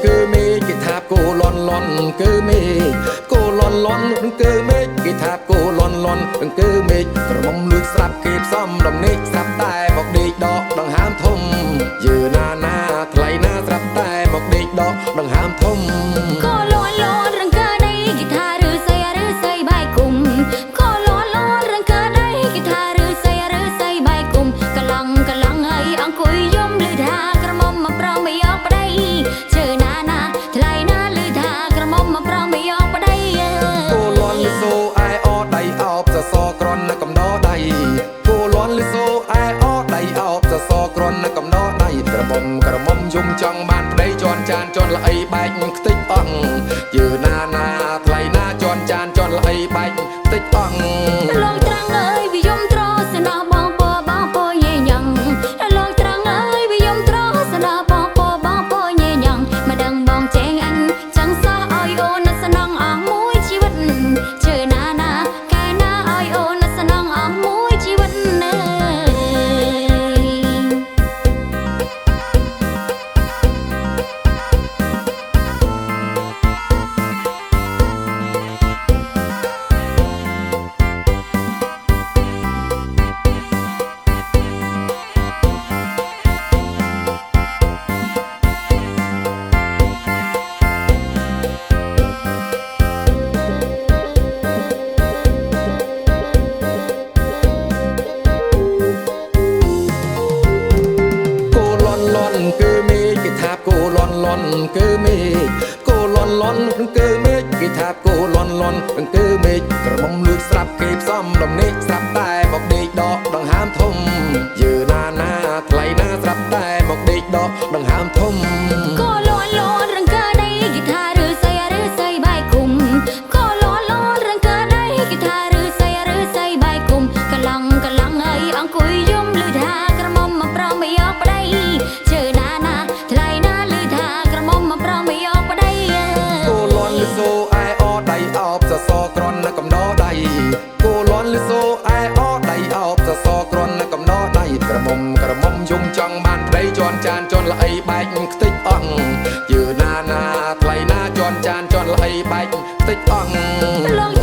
គឺមេគេថាគោលន់លន់គឺមេគោលន់លន់គឺមេគេថាគោលន់លន់គឺមេក្រមុំលួចស្រាប់គេផ្សំដំណេកស្រាប់តែមកដេកដកដង្ហើមធំយឺណាណាថ្លៃណាស្រាប់តែមកដេកដកដង្ហើមធំគោលន់លន់រង្កើដីគេថាឬសីឬសីបាយគុំគោលន់លន់រង្កើដីគេថាឬសីឬសីបាយគុំកឡងកឡងហើយអង្គុយយំឮថាក្រមុំមកប្រមយកប្តីជឿណាណាថ្លៃណាឮថាក្រមុំមកប្រមយកប្តីគោលន់លសូអែអដៃអោបសសក្រនកំដរដៃគោលន់លសូអែអដៃអោបសសក្រនកំដរដៃក្រមុំក្រមុំយំចង់បានប្តីជន់ចានជន់ល្អីបែកខ្ទេចអងយឺណាណាថ្លៃណាជន់ចានជន់ល្អីបែកខ្ទេចអងលោកត្រាំងអើយវាយំត្រសណោះបងពោបងពោញ៉េញ៉ងលោកត្រាំងអើយវាយំត្រសណោះបងពោបងពោញ៉េញ៉ងមិនដឹងបងចែងអញចឹងសោះឲ្យអូនស្នងអស់មួយជីវិតជឿណាណាកែណាឲ្យអូនស្នងអស់មួយជីវិតណា គឺមេគេថាគោលន់លន់គឺមេគោលន់លន់គឺមេគេថាគោលន់លន់គឺមេក្រមុំលួចស្រាប់គេផ្សំដំណេកស្រាប់តែមកដេកដកដង្ហើមធំយឺណាណាថ្លៃណាស្រាប់តែមកដេកដកដង្ហើមធំគោលន់លន់រង្កើដីគេថាឬសីឬសីបាយគុំគោលន់លន់រង្កើដីគេថាឬសីឬសីបាយគុំកឡងកឡងហើយអង្គុយយំឮថាក្រមុំមកប្រមយកប្តីជឿណាណាថ្លៃណាឮថាក្រមុំមកប្រមយកប្តីគោលន់លសូអែអដៃអោបសសក្រនកំដរដៃគោលន់លសូអែអដៃអោបសសក្រនកំដរដៃក្រមុំក្រមុំយំចង់បានប្តីជន់ចានជន់ល្អីបែកខ្ទេចអងយឺណាណាថ្លៃណាជន់ចានជន់ល្អីបែកខ្ទេចអងលោក